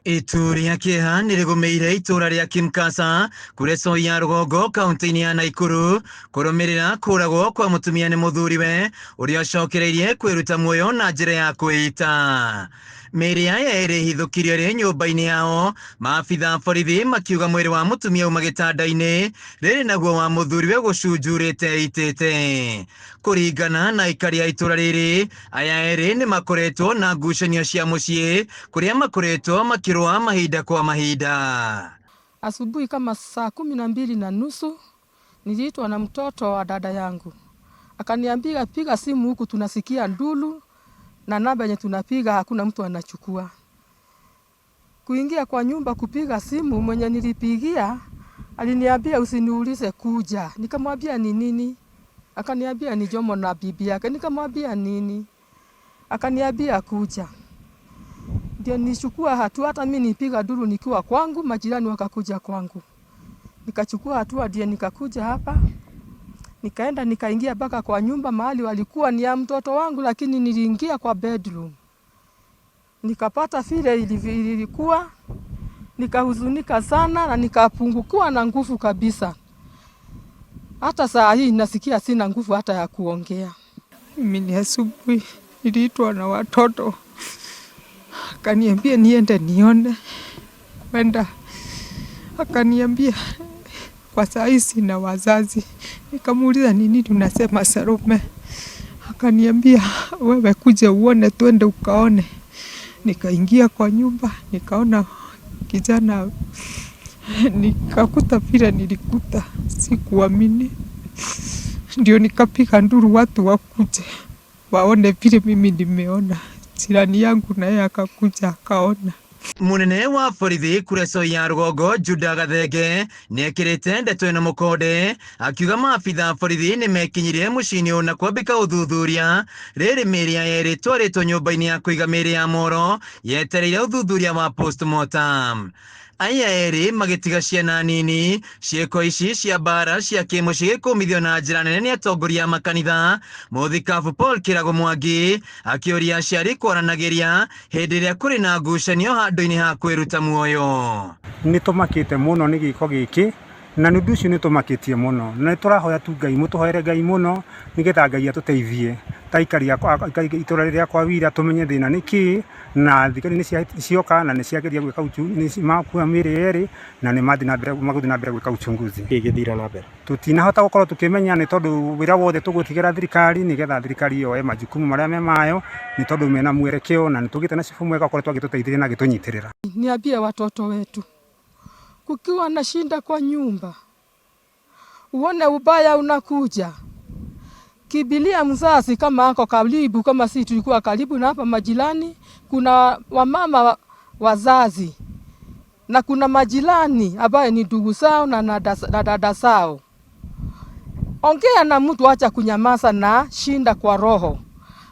Itu rĩa kĩeha nĩ rĩgũmĩire itũũra rĩa Kimkasa kũrĩa Soy ya rũgongo kaunti-inĩ ya Naikuru kũrũmĩrĩra kũragwo kwa mũtumia nĩ mũthuriwe ũrĩa ũcokereirie kwĩruta muoyo na njĩra ya kwĩita. Mĩĩrĩ ya aya ĩrĩ ĩhithũkirio ĩrĩ nyũmba-inĩ yao, maabitha a borithi makiuga mwĩrĩ wa mũtumia uma gĩtanda-inĩ rĩrĩ naguo wa mũthuriwe gũcunjurĩte ĩitĩte. Kũringana na aikari a itũũra rĩrĩ, aya erĩ nĩ makoretwo na ngucanio cia mũciĩ kũrĩa makoretwo makĩrũa mahinda kwa mahinda. Asubuhi kama saa 12:30 niliitwa na mtoto wa dada yangu, akaniambia piga simu huku tunasikia nduru na namba yenye tunapiga hakuna mtu anachukua. Kuingia kwa nyumba kupiga simu, mwenye nilipigia aliniambia usiniulize kuja. Nikamwambia ni nini? Akaniambia ni Jomo na bibi yake. Nikamwambia nini? Akaniambia kuja. Ndio nichukua hatua, hata mimi nipiga nduru nikiwa kwangu, majirani wakakuja kwangu. Nikachukua hatua, ndio nikakuja hapa. Nikaenda nikaingia mpaka kwa nyumba mahali walikuwa ni ya mtoto wangu, lakini niliingia kwa bedroom. Nikapata vile ilikuwa, nikahuzunika sana na nikapungukiwa na nguvu kabisa. Hata saa hii nasikia sina nguvu hata ya kuongea. Mimi ni asubuhi niliitwa na watoto, akaniambia niende nione kwenda, akaniambia kwa saa hii sina wazazi. Nikamuuliza ni nini unasema Salome? Akaniambia wewe kuja uone, twende ukaone. Nikaingia kwa nyumba nikaona kijana, nikakuta vile nilikuta, sikuamini. Ndio nikapiga nduru watu wakuje waone vile mimi nimeona. Jirani yangu naye akakuja akaona. Munene wa borithi kũrĩa Soy ya rũgongo Juda Gathenge nĩekĩrĩte ndeto ĩno mũkonde akiuga maabitha a borithi nĩmekinyirie mũciĩ-inĩ ũyũ na kwambĩka ũthuthuria rĩrĩ mĩĩrĩ ya erĩ ĩtwarĩtwo nyũmba-inĩ ya kũiga mĩĩrĩ ya moro yetereire ũthuthuria wa postmortem. Aya erĩ magĩtiga ciana nini ciĩko ici cia mbara cia kĩmũciĩ gĩkũmithio na njĩra nene nĩ atongoria a makanitha. Mũthikabu Paul Kĩrago Mwangi akĩũria aciari kwaranagĩria hĩndĩ ĩrĩa kũrĩ na ngucanio handũ-inĩ ha kwĩruta muoyo. Nĩ tũmakĩte mũno nĩ gĩko gĩkĩ na nĩ ũndũ ũcio nĩ tũmakĩtie mũno na nĩ tũrahoya tu Ngai mũtũhoere Ngai mũno nĩgetha Ngai atũteithie ta aikari a itũra rĩrĩa kwa Wira tũmenye thĩna nĩ kĩĩ na thigari nĩ cioka na nĩ ciageria gwĩka makua mĩĩrĩ yerĩ na nĩ mathiĩ na mbere magũthiĩ na mbere gwĩka uchunguzi. Gĩgĩthira na mbere Tũtinahota gũkorwo tũkĩmenya nĩ tondũ wĩra wothe tũgũtigĩra thirikari nĩgetha thirikari yoe majukumu marĩa me mayo nĩ tondũ mena mwelekeo na nĩ tũgĩte na cibũ mwega ũkoretwo agĩtũteithĩrĩria na agĩtũnyitĩrĩra. Niambie watoto wetu, kukiwa na shinda kwa nyumba, uone ubaya unakuja, kimbilia mzazi kama ako karibu, kama si tulikuwa karibu na hapa majirani, kuna wamama wazazi na kuna majirani ambaye ni ndugu zao na dada zao. Ongea na mtu, acha kunyamaza na shinda kwa roho.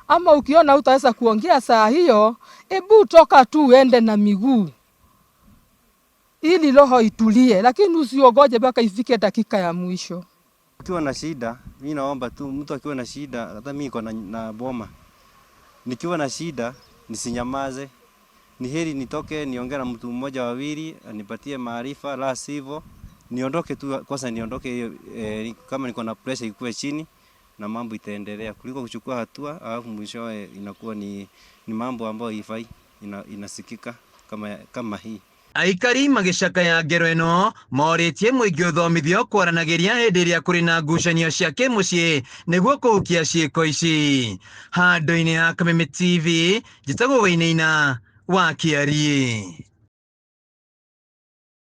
Ama ukiona utaweza kuongea saa hiyo, ebu toka tu uende na miguu ili roho itulie, lakini usiogoje mpaka ifike dakika ya mwisho. Ukiwa na shida, mimi naomba tu mtu akiwa na shida, hata mimi niko na boma. Nikiwa na shida nisinyamaze. Ni heri nitoke niongee na mtu mmoja wawili anipatie maarifa, la sivyo niondoke tu kwanza, niondoke hiyo kama niko na pressure ikuwe chini na mambo itaendelea kuliko kuchukua hatua alafu mwishowe inakuwa ni mambo ambayo haifai, inasikika kama hii. Aikari magĩcakaya ngero ĩno morĩtie mũingĩ ũthomithio kwaranagĩria hĩndĩ ĩrĩa kũrĩ na ngucanio cia kĩmũciĩ nĩguo kũhukia ciĩko ici. Handũ-inĩ ha Kameme TV njĩtagwo Wainaina wa Kĩariĩ.